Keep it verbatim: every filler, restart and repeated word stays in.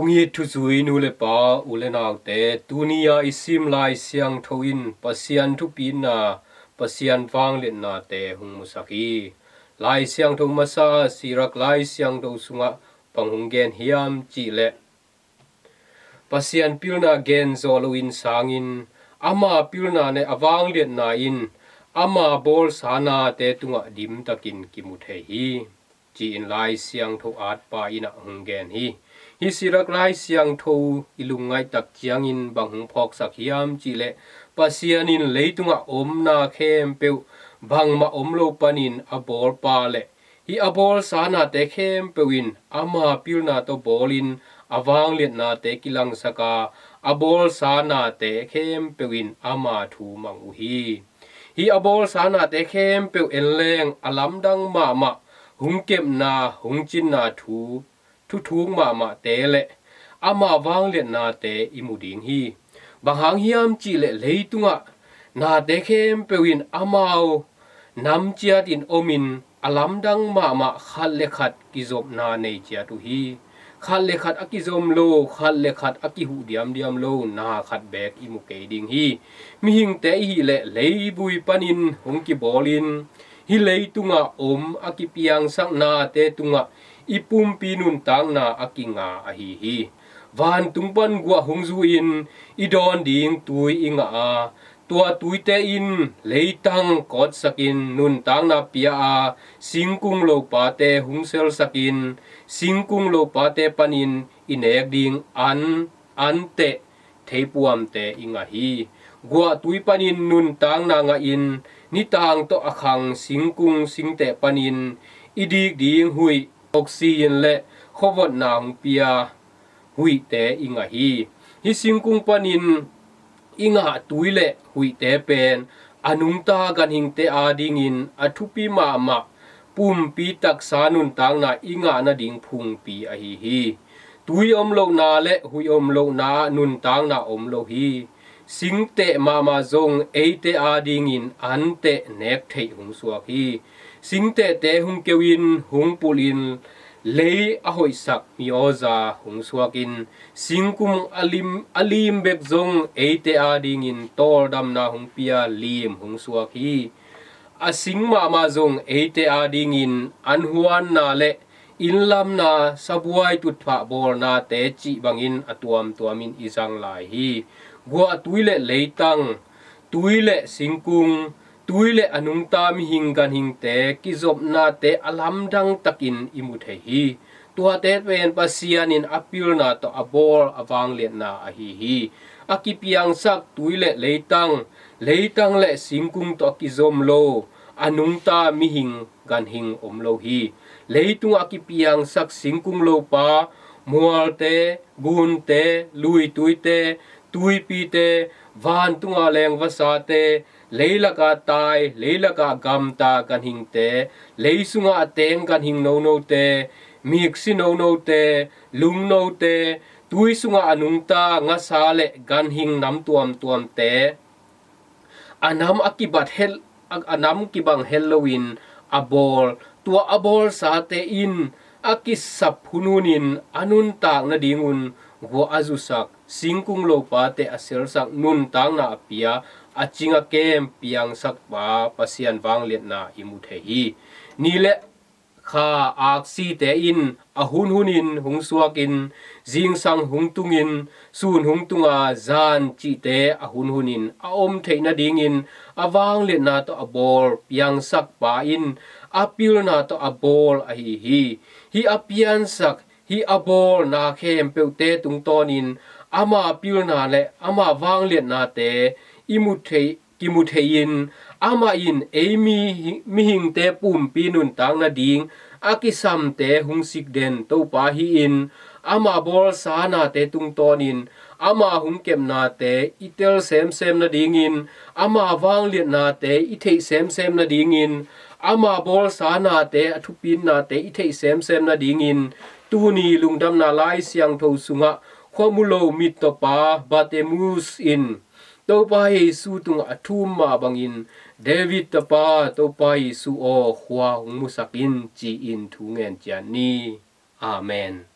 Kong it thuzui nu le pa, u le naute, tuni-a i sim Lai Siangtho in Pasian thupitna, Pasian vangliatnate hong musak hi. Lai Siangtho masa Sirak Lai Siangtho sungah bang hong gen hiam cihleh, Pasian pilna gen zawh loin sangin ama pilna le a vangliatna in ama bawlsa nate tungah dimtakin kimu thei hi, ci-in Lai Siangtho atpa in ah hong gen hi. Hih Sirak Lai Siangtho i lungngaih tak ciangin bang hong phawksak hiam cihleh, Pasian in leitungah omna khempeuh, bangmah om lo panin a bawlpa le hih a bawlsa nate khempeuh in ama pilna tawh bawlin a vangliatnate kilangsak a, a bawlsa nate khempeuh in ama thu mang uh hi. Hih a bawlsa nate khempeuh en leng a lamdang mahmah, hong kepna, hong cinna thu, thuthuk mahmahte le ama vangliatnate i mu ding hi. Bang hang hiam cihleh, leitungah nate khempeuh in amau nam ciatin omin a lamdang mahmah, khat le khat kizopna nei ciat uh hi. Khat le khat a kizom lo, khat le khat a kihuh diamdiam lo na khat beek i mu kei ding hi. Mihingte i hih leh leivui panin hong kibawlin hih leitungah om a kipiangsak nate tungah i pumpi nuntakna a kinga ahi hi. Vantung pan guah hong zu-in i dawn ding tui i ngah a, tua tuite in leitang kawtsakin nuntakna pia a, singkung lopate hong selsakin singkung lopate panin i nek ding an, anteh theipuamte i ngah hi. Guahtui panin nuntakna ngahin nitang tawh a khang singkung singteh panin i dik ding huih, oxygen le khuavotna hong pia huihte i ngah hi. Hih singkung panin i ngah tui le huihte pen a nungta ganhingte adingin a thupi mahmah, pumpi taksa nuntakna i ngah nading phungpi ahi hi. Tui om lohna le huih om lohna ah nuntakna om lo hi. Singteh mahmah zong eite adingin anteh nek theih hong suak hi. Singtehte hong keuhin hong pulhin lei a hoihsak mi awza hong suakin singkung a lim, a lim bek zong eite adingin tawldamna hong pia lim hong suak hi. A sing mahmah zong eite adingin an huanna le innlamna, sabuai tutphah bawlnate cih bangin a tuamtuamin i zang lai hi. Guahtui le leitang, tui le singkung, tui le a nungta mihing ganhingte kizopnate a lamdang takin i mu thei hi. Tuate pen Pasian in a pilna tawh a bawl a vangliatna ahi hi. A kipiangsak tui le leitang, leitang le singkung tawh a kizom lo a nungta mihing ganhing om lo hi. Leitungah a kipiangsak singkung lopa, mualte, gunte, luituite, tuipite, vantunga lengvasate, leilaka tai, leilaka gamta ganhingte, leisungah a teng ganhing nonote, miksi nonote, lungnote, tui sungah a nungta ngasa le ganhing nam tuamtuamte, a nam a kibat het, a, a nam kibang het loin a bawl, tua a bawlsate in a kisap hunhunin a nuntak nadingun guah a zusak, singkung lopate a selsak, nuntakna a pia, a cing a kem piangsakpa Pasian vangliatna i mu thei hi. Ni le kha aksite in a hunhunin hong suakin, zingsang hong tungin, sun hong tunga zan cihte a hunhunin a om theih nadingin a vangliatna tawh a bawl piangsakpa in a pilna tawh a bawl ahi hi. Hih a piansak, hih a bawlna khempeuhte tungtawnin ama pilna le ama vangliatnate i mu thei, kimu thei-in, amah in ei mi, mihingte pumpi nuntak nading a kisamte hong sikden Topa hi-in, ama bawlsa nate tungtawnin ama hong kepnate i tel semsem nadingin, ama vangliatnate i theih semsem nadingin, ama bawlsa nate, a thupitnate i theih semsem nadingin, tuni lungdamna Lai Siangtho sungah khuamu lo mittawpa Bartimaeus in Topa Jesu tungah a thum mah bangin, David tapa, Topa Jesu aw, khua hong musak in, ci-in thu ngen ciat ni. Amen.